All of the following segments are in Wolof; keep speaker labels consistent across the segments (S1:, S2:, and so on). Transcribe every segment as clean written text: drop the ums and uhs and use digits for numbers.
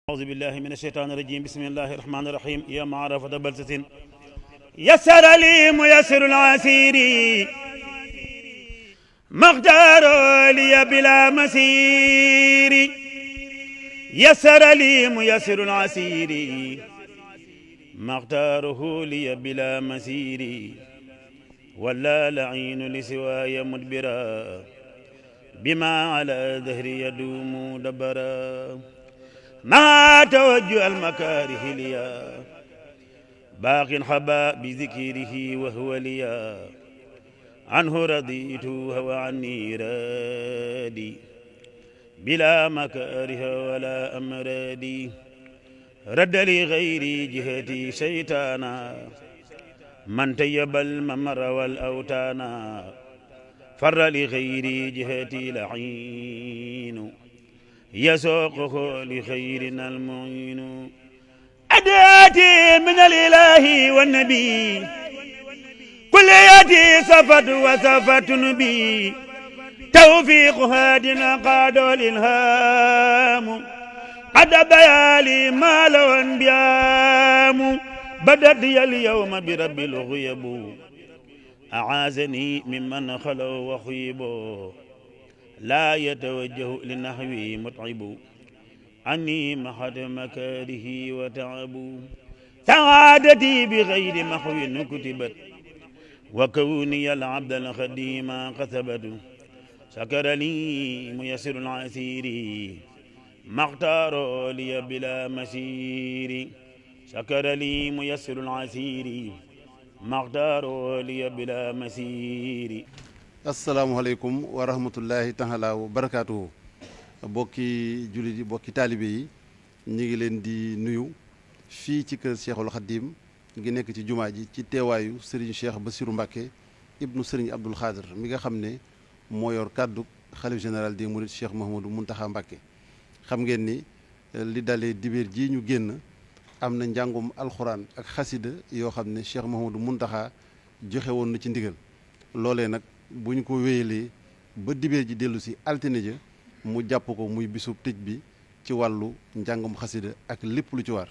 S1: أعوذ بالله من الشيطان الرجيم بسم الله الرحمن الرحيم يا معرفة بلسة يسر لي ميسر العسير مختار لي بلا مسير يسر لي ميسر العسير مختاره لي بلا مسير ولا لعين لسواي مدبرا بما على ظهري يدوم دبرا ما توجه المكاره ليا باق حبا بذكره وهو ليا عنه رضيت هو عني رادي بلا مكاره ولا أمرادي رد لي غيري جهتي شيطانا من تيب الممر والأوتانا فر لغيري جهتي لعين يسوقه لخيرنا المعين أداتي من الإله والنبي كل ياتي صفت وصفت نبي توفيق هادنا قاد الإلهام قد بيالي ما لو انبيام بدت اليوم برب الغيب أعاذني ممن خلوا وخيبوا لا يتوجه لنحوي متعب عني محد مكاره وتعب سعادتي بغير محو كتبت وكوني العبد الخديم كسبت شكر لي ميسر العسير ما اختار لي بلا مسير شكر لي ميسر العسير ما اختار لي بلا مسير.
S2: asalaamaaleykum wa rahmatullahi taala wa barakaatuhu bokki jullit yi bokki taalibe yi ñu ngi leen di nuyu fii ci kër Cheikhul Khadim ngi nekk ci jumaa ji ci teewaayu Serigne Cheikh Bassirou Mbacké ibnu Serigne Abdoul Khadir mi nga xam ne moo yor kàddu xalif général des mourides Cheikh Mouhamadou Mountakha Mbacké. xam ngeen ni li dalee dibéer ji ñu génn am na njàngum alxuraan ak xasida yoo xam ne Cheikh Mouhamadou Mountakha joxe woon na ci ndigal loolee nag bu ñu ko wéyalee ba dibéer ji dellu si altine ja mu jàpp ko muy bisub tëj bi ci wàllu njàngum xasida ak lépp lu ci war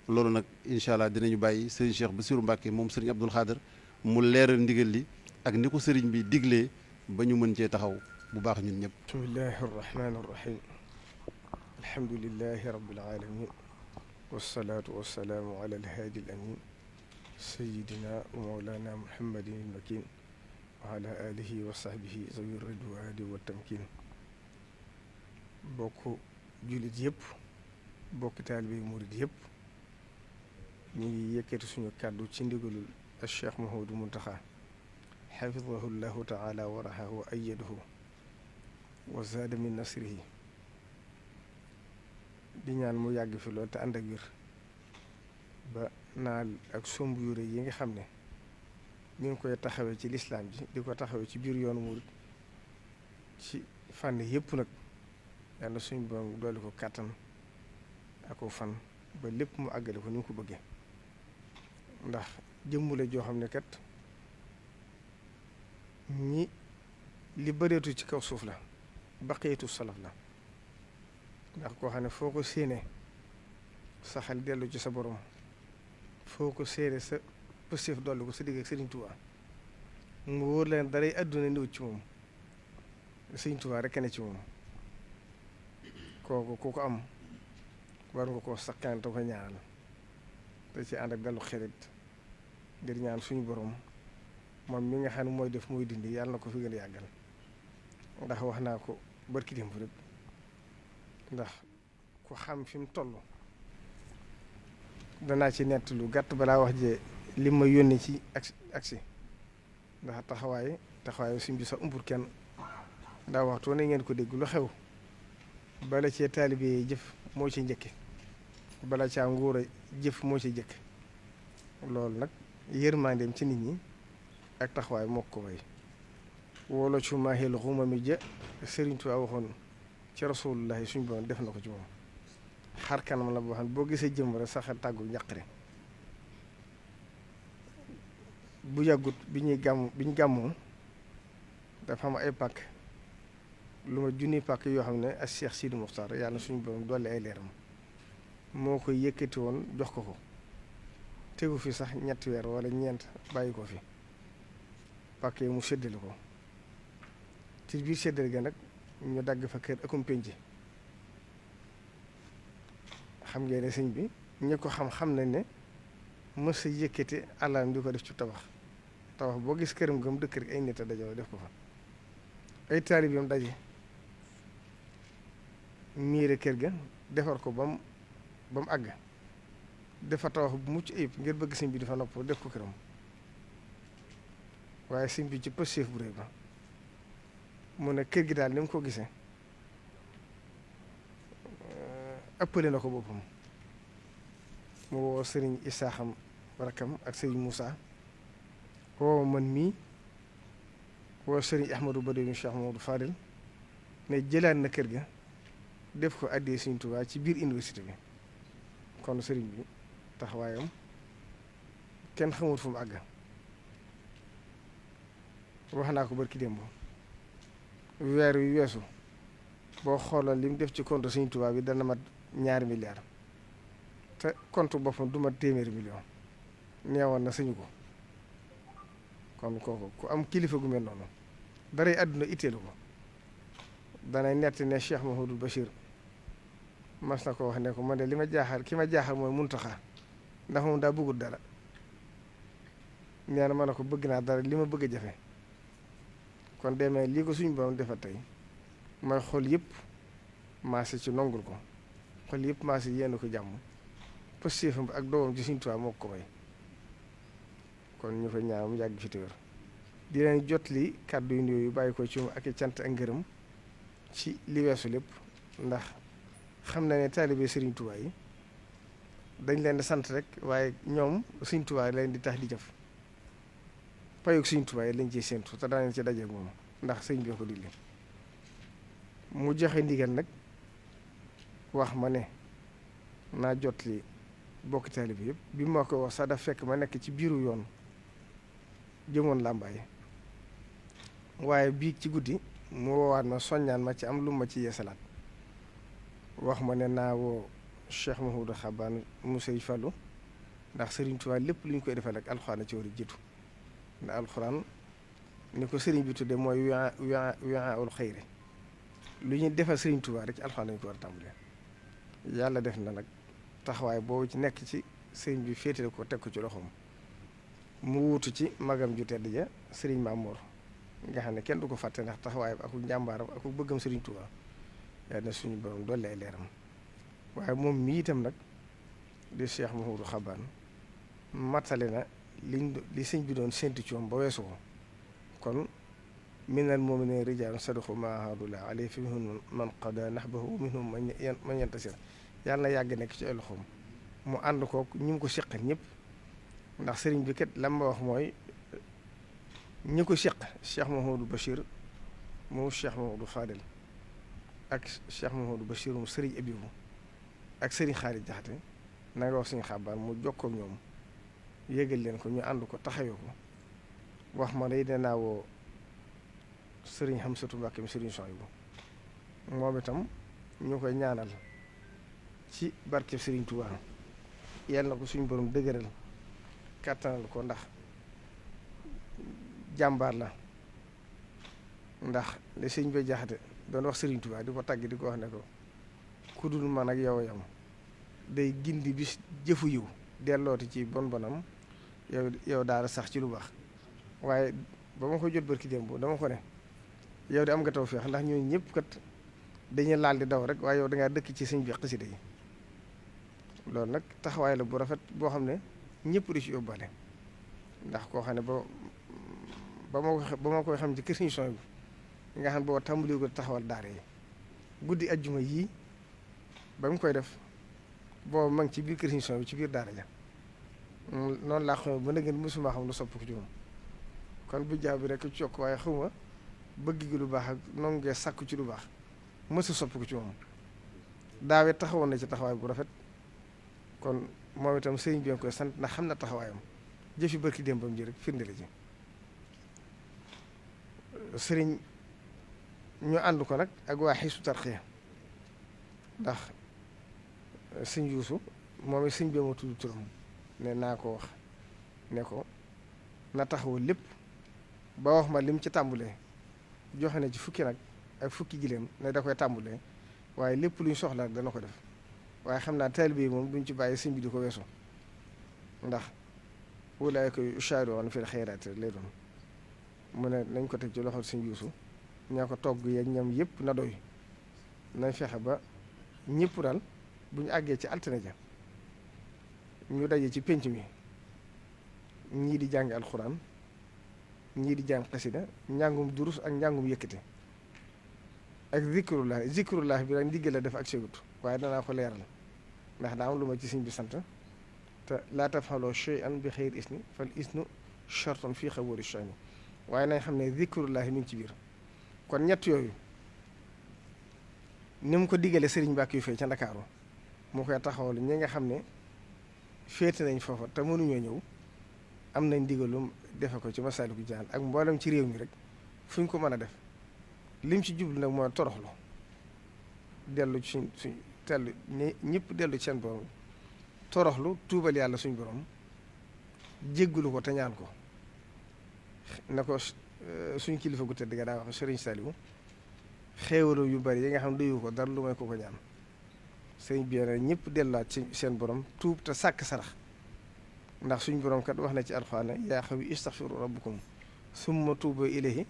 S2: loolu nag incha allah dinañu bàyyi sëriñ Cheikh Bassirou Mbacké moom sëriñ Abdoul Khadir mu leeral ndigal li ak ni ko sëriñ bi diglee ba ñu mën cee taxaw bu baax ñun ñëpp.
S3: bismillahi arrahmani arrahim alhamdulillahi rabbil alamin wassalaatu wassalaamu ala alhaadi al amin sayidina wa mawlana muhammadin al makin wa ala alihi wa sahbihi zawi ridwaani wa tamkin bokk jullit yëpp bokk taalibe murid yëpp ñu ngi yëkkati suñu kàddu ci ndigalul al cheikh Mouhamadou Mountakha xafidahu llahu taala wa rahahu wa ayyadahu wa zaada min nasrihi di ñaan mu yàgg fi lool te ànd ak wér ba naal ak somb yu rëy yi nga xam ne ñu ngi koy taxawee ci lislaam ji di ko taxawee ci biir yoonu murid ci fànn yëpp nag yàlla suñu borom doole ko kàttan ak ko fan ba lépp mu àggale ko ni mu ko bëggee ndax jëmmule joo xam ne kat ñi li bëreetu ci kaw suuf la baqiyatu salaf la ndax koo xam ne foo ko séenee sa xel dellu ci sa borom foo ko séenee sa pëstéef dolli ko sa digg ak Sëriñ Tuubaa mu wóor leen daray àdduna néew ci moom Sëriñ Tuubaa rekk ne ci moom kooku ku ko am war nga koo sakkan te ko ñaanal te ci ànd ak dalu xerit ngir ñaan suñu borom moom mi nga xam ne mooy def mooy dindi yàlla na ko fi gën a yàggal ndax wax naa ko barki démb rek ndax ku xam fi mu toll danaa ci nett lu gàtt balaa wax jee li ma yónnee ci agsi ndax taxawaayu suñ bi sax umpur kenn daa waxtu ne ngeen ko dégg lu xew bala cee taalibe yi jëf moo ci njëkke bala caa nguur a jëf moo ci jëkk loolu nag yërmandeem ci nit ñi ak taxawaay moo ko way wolo cu maahil xuma mi ja Sëriñ Tuubaa waxoon ci rasulullahi suñ boon def na ko ci moom xar kanam la boo xam ne boo gisee jëm rek sax tàggu njaqare bu yàggut bi ñu gàmmoo dafa am ay pàkk lu ma junni pàkk yoo xam ne ak Cheikh Sidi Muxtaar yàlla suñu borom dolli ay leeram moo koy yëkkati woon jox ko tegu fi sax ñetti weer wala ñeent bàyyi ko fi pàkk yi mu séddale ko ci biir séddale ga nag ñu dagg fa kër akum penc xam ngeen ne sëñ bi ñi ko xam nañ ne mës a yëkkati alalam di ko def ci tabax boo gis këram gëm dëkk rek ay nit a dajoo def ko fa ay taalibeem daje miire kër ga defar ko ba mu àgg dafa tabax bu mucc ayib ngir bëgg sëñ bi dafa nopp def ko këram waaye sëñ bi ci pëstéef bu réy ba mu ne kër gi daal ni mu ko gisee ëppale na ko boppam mu woo sëriñ Isaaxam rakkam ak sëriñ Moussa woo man mii woo sëriñ Ahmadou Badou Cheikh Mamadou Fadel ne jëlaat na kër ga def ko addee Sëriñ Tuubaa ci biir université bi kon sëriñ bi taxawaayam kenn xamul fu mu àgg wax naa ko barki démb weer wi weesu boo xoolal li mu def ci compte Sëriñ Tuubaa bi dana mat 2 milliards te compte boppam du mat 100 millions neewoon na sañu ko kon kooku ku am kilifa gu mel noonu daray àdduna itteelu ko danay nett ne Cheikh Mahamadou Bachir mas na ko wax ne ko man de li ma jaaxal ki ma jaaxal mooy Muntaxa ndax moom daa bëggul dara nee na ma ne ko bëgg naa dara li ma bëgg a jafe kon demee lii ko suñu borom defal tey mooy xol yëpp maase ci nongul ko xol yëpp maase yéen ko jàmm pëstéefam ak doomam ci Sëriñ Tuubaa moo ko may kon ñu ko ñaan mu yàgg fi te wér di leen jot li kàddu yu nuyoo yu bàyyi ko ci moom ak i cant ak ngërëm ci li weesu lépp ndax xam na ne taalibe Sëriñ Tuubaa yi dañ leen di sant rek waaye ñoom Sëriñ Tuubaa leen di tax di jëf payug Sëriñ Tuubaa yi lañ ciy séentu te daanañ ci dajeeg moom ndax sëñ bi ko digle mu joxe ndigal nag wax ma ne naa jot li bokk taalibe yëpp bi ma ko wax sax daf fekk ma nekk ci biiru yoon jëmoon làmbaay waaye bii ci guddi mu woowaat ma soññaan ma ci am lu ma ci yeesalaat wax ma ne naa woo Cheikh Mahoudou Xabaan mu Sëriñ Fallu ndax Sëriñ Tuubaa lépp lu ñu koy defal rek alxuraan ci war a jiitu ndax alxuraan ni ko sëriñ bi tudde mooy wi'aa'ul xayri lu ñuy defal Sëriñ Tuubaa rek ci alxuraan lañu ko war a tàmbalee yàlla def na nag taxawaay boobu ci nekk ci sëriñ bi féetale ko teg ko ci loxoom mu wuutu ci magam ju tedd ja sëriñ Mamoor nga xam ne kenn du ko fàtte ndax taxawaayam ak njàmbaaram ak bëggam Sëriñ Tuubaa yàlla na suñu borom dolli ay leeram waaye moom mii itam nag di Cheikh Mahoudou Xabaan matale na li sëñ bi doon séntu ci moom ba weesu ko kon minal mu'miniina rijaalun sadaqu maa aahadullah alayhi fa minhum man qadaa nahbahu wa minhum man yantasir yàlla na yàgg nekk ci ay loxoom mu ànd kook ñi mu ko seqal ñëpp ndax sëriñ bi kat lam ma wax mooy ñi ko seq Cheikh Mahamadou Bachir moom Cheikh Mahamadou Fadel ak Cheikh Mahamadou Bachir mu sëriñ Abibu ak sëriñ Xaalis Jaxate na nga wax suñu xabaan mu jokkoo ak ñoom yégal leen ko ñu ànd ko taxawee ko wax ma ne dinaa woo sëriñ Xamsatu Mbàkke mi sëriñ Sohaybu moom itam ñu koy ñaanal ci barkeb Sëriñ Tuubaa yàlla na ko suñu borom dëgëral kàttanal ko ndax jàmbaar la ndax li sëñ ba Jaxate doon wax Sëriñ Tuubaa di ko tàgg di ko wax ne ko ku dul man ak yow yam day gindi bis jëfu yiw dellooti ci bon bonam yow daal sax ci lu baax waaye ba ma ko jot barki démb dama ko ne yow de am nga tawfeex ndax ñooñu ñëpp kat dañuy laal di daw rek waaye yow dangaa dëkk ci sëñ bi xasida yi loolu nag taxawaay la bu rafet boo xam ne ñëpp di ci yóbbaale ndax koo xam ne ba ma koy xam ci kër Sëriñ Sohaybu bi nga xam ne boo tàmbali ko taxawal daara yi guddi ajjuma yii ba mu koy def boobu ma ngi ci biir kër Sëriñ Sohaybu bi ci biir daara ja noonu laa xam ba nag mosuma xam lu sopp ko ci moom kon bu jaaw bi rek ci yokk waaye xawma bëgg gi lu baax ak noonu ngee sàkku ci lu baax mësa sopp ko ci moom daawee taxawoon na ci taxawaay bu rafet kon moom itam sëriñ bi nga koy sant ndax xam na taxawaayam jëfi barki démbam ji rek firnde la ci sëriñ ñu ànd ko nag ak waa Hizbut Tarqiyyah ndax sëñ Yuusu moom it sëñ bi ma tudd turam ne naa ko wax ne ko na taxawu lépp ba wax ma lim ci tàmbulee joxe na ci fukki nag ak fukki gileem ne da koy tàmbulee waaye lépp luñ soxla dana ko def waaye xam naa taalibe yi moom duñ ci bàyyi sëñ bi di ko weesu ndax ulaa'ika yushaari'uuna fil xayraati lay doon mu ne nañ ko teg ci loxo sëñ Yuusu ñaa ko togg yeeg ñam yëpp na doy nañ fexe ba ñëpp daal bu ñu àggee ci altine ja ñu daje ci pénc mi ñii di jàng alxuraan ñii di jàng xasida njàngum durus ak njàngum yëkkate ak zikrullah bi nag ndigg la def ak ségut waaye danaa ko leeral ndax daa am lu ma ci sëñ bi sant te laa tafaloo shay'an bi xayri isni fal isnu shartun fii xaboori shayni waaye nañ xam ne zikrullahi mi ngi ci biir kon ñett yooyu ni mu ko diggalee sëriñ Mbàkke yu fee ca Ndakaaru mu koy taxawal ñi nga xam ne féete nañ foofa te mënuñoo ñëw am nañ digalum defe ko ci Masaalikul Jinaan ak mboolem ci réew mi rek fu ñu ko mën a def lim ci jublu nag mooy toroxlu dellu ci suñ tellu ñëpp dellu ci seen borom toroxlu tuubal yàlla suñ borom jéggulu ko te ñaan ko na ko suñ kilifa gu tëdd ga daa wax Sëriñ Saliou xéewalu yu bari yi nga xam ne doyu ko dara lu may ko ñaan sëriñ bi ne ñëpp delluwaat ci seen borom tuub te sàkk sarax ndax suñ borom kat wax na ci alxuraan yaa xawi istaxfiru rabbukum summa tuubu ilayhi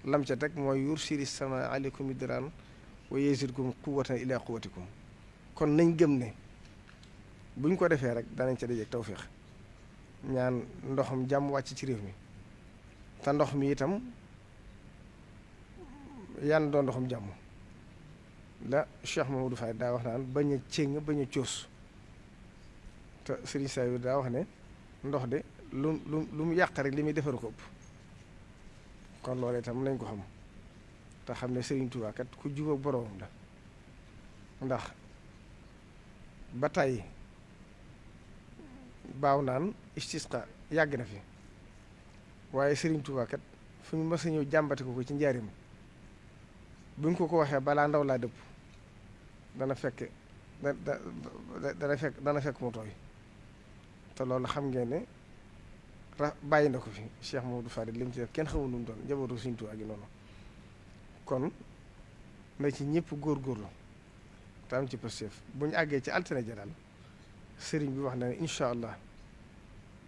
S3: lam ca teg mooy yursili sama aleykum midraan wa yazidkum quwwatan ila quwwatikum kon nañ gëm ne buñ ko defee rek danañ ca dajeek tawféex ñaan ndoxam jàmm wàcc ci réew mi te ndox mi itam yan doon ndoxam jàmm la Cheikh Mamadou Faye daa wax naan bañ a céng bañ a coos te Serigne Saliou daa wax ne ndox de lu mu yàq rek li muy defar ko ëpp kon loolu itam nañ ko xam te xam ne Serigne Touba kat ku jubóog boroomam la ndax ba tey baaw naan istisqa yàgg na fi waaye Serigne Touba kat fu ñu mës a ñëw jàmbate ko ci njaarim buñ ko waxee balaa ndaw laa dëpp dana fekk dana fekk mu tooy te loolu xam ngeen ne bàyyi na ko fi Cheikh Mamadou Fadil li mu ci def kenn xamul lu mu doon njabootu Serigne Touba gi noonu kon na ci ñëpp góorgóorlu te am ci positif bu ñu àggee ci altine ja daal sëriñ bi wax na ne incha allah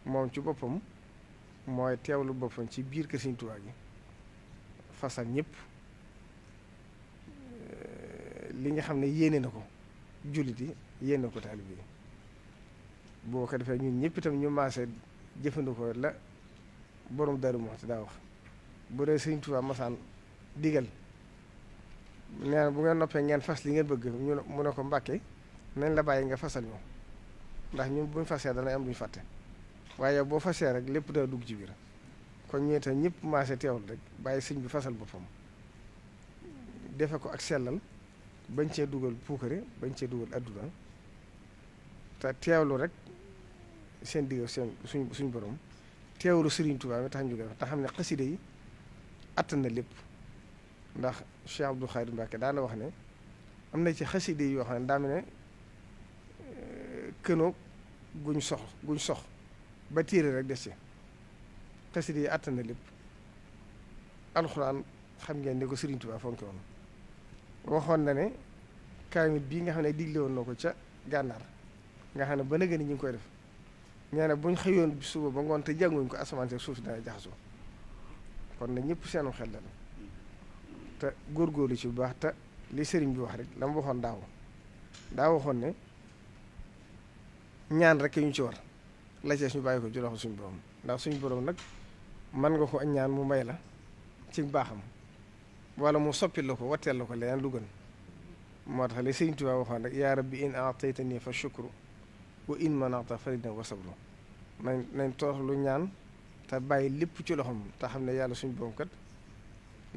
S3: moom ci boppam mooy teewlu boppam ci biir kër Serigne Touba gi fasal ñëpp li nga xam ne yéene na ko jullit yi yéene na ko taalibe yi boo ko defee ñun ñëpp itam ñu maase jëfandikoo la borom Daaru Muxti daa wax bu dee Serigne Touba masaan digal nee na bu ngeen noppee ngeen fas li ngeen bëgg mu ne ko Mbàkke nañ la bàyyi nga fasal ñu ndax ñun buñ fasee dana am duñ fàtte waaye boo fasee rek lépp daa dugg ci biir kon ñu itam ñëpp maase teewul rek bàyyi sëñ bi fasal boppam defe ko ak sellal bañ cee dugal puukare bañ cee dugal adduna te teewlu rek seen digg seen suñ borom teewlu Serigne Touba mi tax ñu def te xam ne xasida yi attan na lépp ndax Cheikh Abdou Khadir Mbacke daana wax ne am na ci xasida yi yoo xam ne daa mel ne kënoog guñ sox ba téere rek des ci xasida yi attan na lépp alxuraan xam ngeen ne ko Serigne Touba fonke woon waxoon na ne kaamil bii nga xam ne digle woon na ko ca gànnaar nga xam ne ba nëgë ni ñu ngi koy def nee na buñ xëyoon suba ba ngoon te jànguñ ko asamaan si suuf si dana jaxasoo kon na ñëpp seenu xel la te góorgóorlu ci bu baax te li sëriñ bi wax rek la mu waxoon daa waxoon ne ñaan rek ñu ci war la ci ñu bàyyi ko ci loxo suñu borom ndax suñu borom nag mën nga ko ak ñaan mu may la ci baaxam wala mu soppil la ko watteel la ko leneen lu gën moo tax li sëriñ Tuubaa waxoon rek yaa rabbi in a'taytani fa shukru wa in mana'ta faridna wa sabru nañ torox lu ñaan te bàyyi lépp ci loxoom te xam ne yàlla suñu borom kat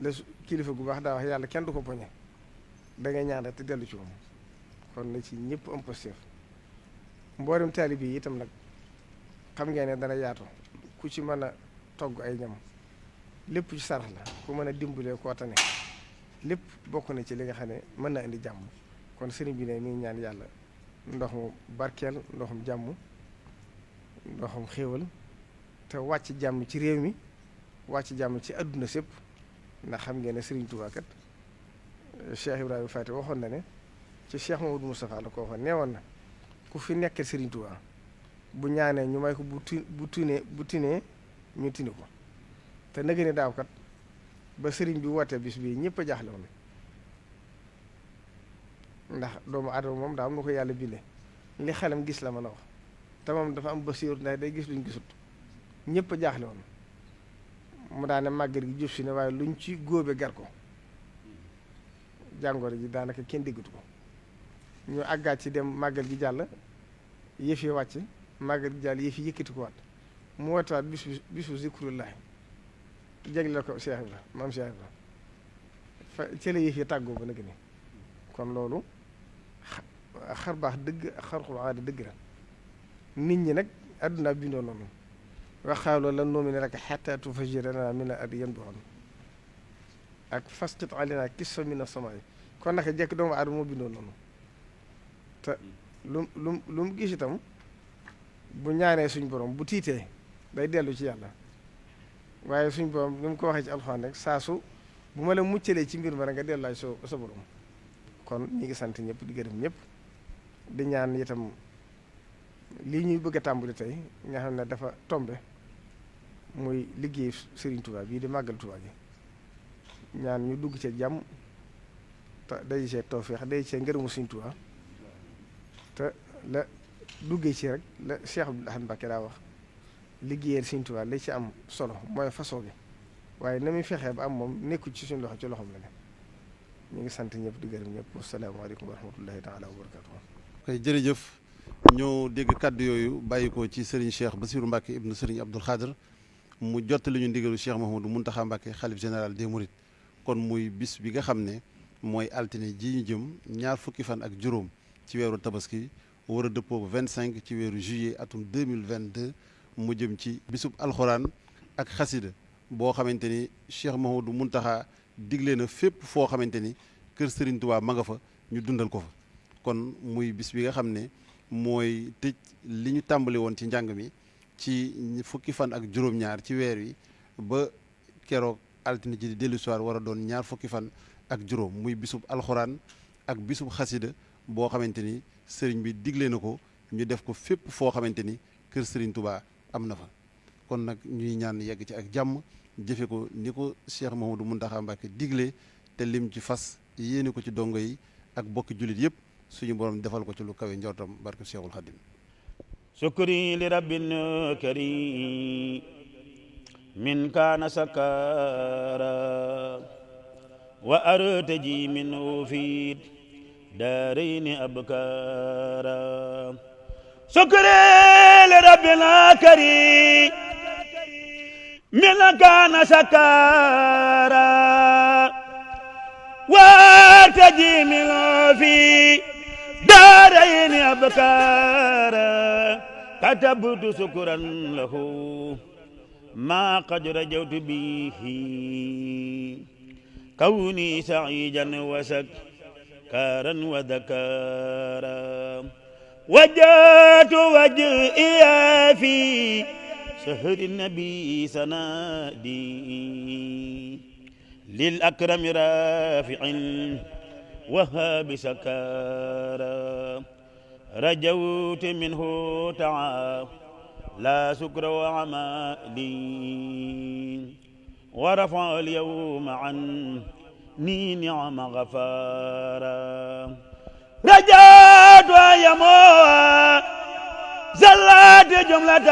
S3: la kilifa gu baax daa wax yàlla kenn du ko poñe da ngay ñaan rek te dellu ci moom kon na ci ñëpp am positif mboolem taalibe yi itam nag xam ngeen ne dana yaatu ku ci mën a togg ay ñam lépp ci sarax la ku mën a dimbalee koo tane lépp bokk na ci li nga xam ne mën na indi jàmm kon sëriñ bi ne mi ngi ñaan yàlla ndoxum barkeel, ndoxum jàmm, ndoxum xéewal te wàcc jàmm ci réew mi, wàcc jàmm ci àdduna sépp. ndax xam ngeen ne Serigne Touba kat Cheikh Ibrahima Fati waxoon na ne ci Cheikh Mamadou Moustapha la ko waxoon, neewoon na ku fi nekkee Serigne Touba bu ñaanee ñu may ko, bu tinee ñu tini ko. te nag ne daaw kat ba Serigne bi wootee bis bii ñëpp a jaaxle woon ndax doomu aadama moom daa am na ko yàlla bindee li xelam gis la mën a wax te moom dafa am basiir ndax day gis luñ gisut. ñëpp a jaaxle woon mu daane màggal gi jub si ne waaye luñ ci góobe gar ko, jàngoro ji daanaka kenn déggatu ko. ñu àggaat ci dem màggal gi jàll yëf yi wàcc, màggal gi jàll yëf yi yëkkati ko waat mu wootaat bisu zikrullahi jagle ko Cheikh Ibra, maam Cheikh Ibra fa ci la yëf yi tàggoo ba nag ni. kon loolu xar baax dëgg, xarxul aada dëgg la. nit ñi nag àdduna bindoo noonu, waxaaloo lan nu'mina laka hattaa tufajjira lanaa mina al-ardi yanbu'an ak fasqit alaynaa kisfan mina samaa'i. kon naka jekk doomu aadama moo bindoo noonu te lu mu gis itam bu ñaanee suñ borom bu tiitee day dellu ci yàlla. waaye suñ borom ni mu ko waxee ci alxuraan rek saa su bu ma la muccalee ci mbir ma rek nga delluwaay sa borom. kon ñi ngi sant ñëpp di gërëm ñëpp di ñaan itam lii ñuy bëgg a tàmbali tey nga xam ne dafa tombe muy liggéey Serigne Touba bii di màggal Touba gi, ñaan ñu dugg ci jàmm te day see tawfeex day see ngërëmu Serigne Touba te la duggee ci rek la Cheikh Abdoul Ahad Mbacké daa wax liggéeyal Serigne Touba la ci am solo mooy façon bi, waaye na muy fexee ba am moom nekkul ci suñu loxo, ci loxoom la ne. ñu ngi sant ñëpp di gërëm ñëpp. wasalaamaaleykum wa rahmatullahi taala wa barakatuh.
S2: kay jërëjëf. ñoo dégg kàddu yooyu bàyyi ko ci Serigne Cheikh Bassirou Mbacké ibnu Serigne Abdoul Khadr mu jottali ñu ndigalu Cheikh Mouhamadou Mountakha Mbacké xalif général des Mourides. kon muy bis bi nga xam ne mooy altine ji ñu jëm ñaar fukki fan ak juróom ci weeru tabaski war a dëppoo 25 ci weeru juillet atum 2022 mu jëm ci bisub alxuraan ak xasida boo xamante ni Cheikh Mouhamadou Mountakha digle na fépp foo xamante ni kër Serigne Touba ma nga fa ñu dundal ko fa. kon muy bis bi nga xam ne mooy tëj li ñu tàmbali woon ci njàng mi ci fukki fan ak juróom-ñaar ci weer wi ba keroog altine ji di dellu soir war a doon ñaar fukki fan ak juróom muy bisub alxuraan ak bisub xasida boo xamante ni sëriñ bi digle na ko ñu def ko fépp foo xamante ni kër Serigne Touba am na fa. kon nag ñuy ñaan yegg ci ak jàmm jëfe ko ni ko Cheikh Mouhamadou Mountakha Mbacké digle te lim ci fas yéene ko ci dongo yi ak bokki jullit yëpp suñu borom defal ko ci lu kawe njortam barke Cheikhul Khadim.
S1: sukri li rabbin karim min kaana sakara wa artaji minhu fi daarayni abkara. sukri li rabbin karim min kaana sakara wa artaji minhu fi daarayni abkara. كتبت سكرا له ما قد رجوت به كوني سعيدا وسكارا وذكارا. وجهت وجهي في شهر النبي سنادي للأكرم رافع وهاب سكارا. رجوت منه تعالى سكر وعمالي ورفع اليوم عني نعم غفارا. رجوت يمو زلات جملة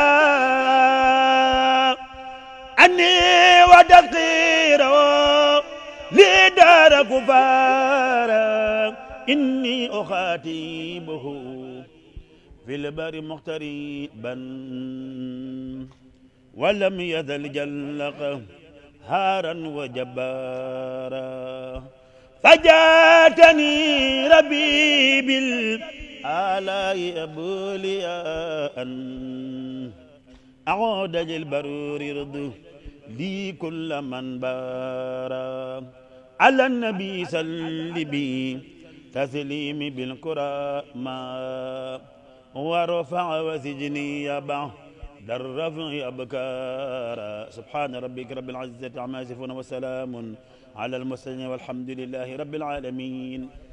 S1: أني وتذكيره لدار كفارا. إني أخاتبه في البر مغتربا ولم يزل جل قهارا وجبارا. فجاتني ربي بالآلاء أبولياء أعود للبرور رض لي كل من بارا. على النبي سل بي تسليمي بالكرى ما ورفع وسجني يبع الرفع أبكارا سبحان ربك رب العزة عما يصفون وسلام على المرسلين والحمد لله رب العالمين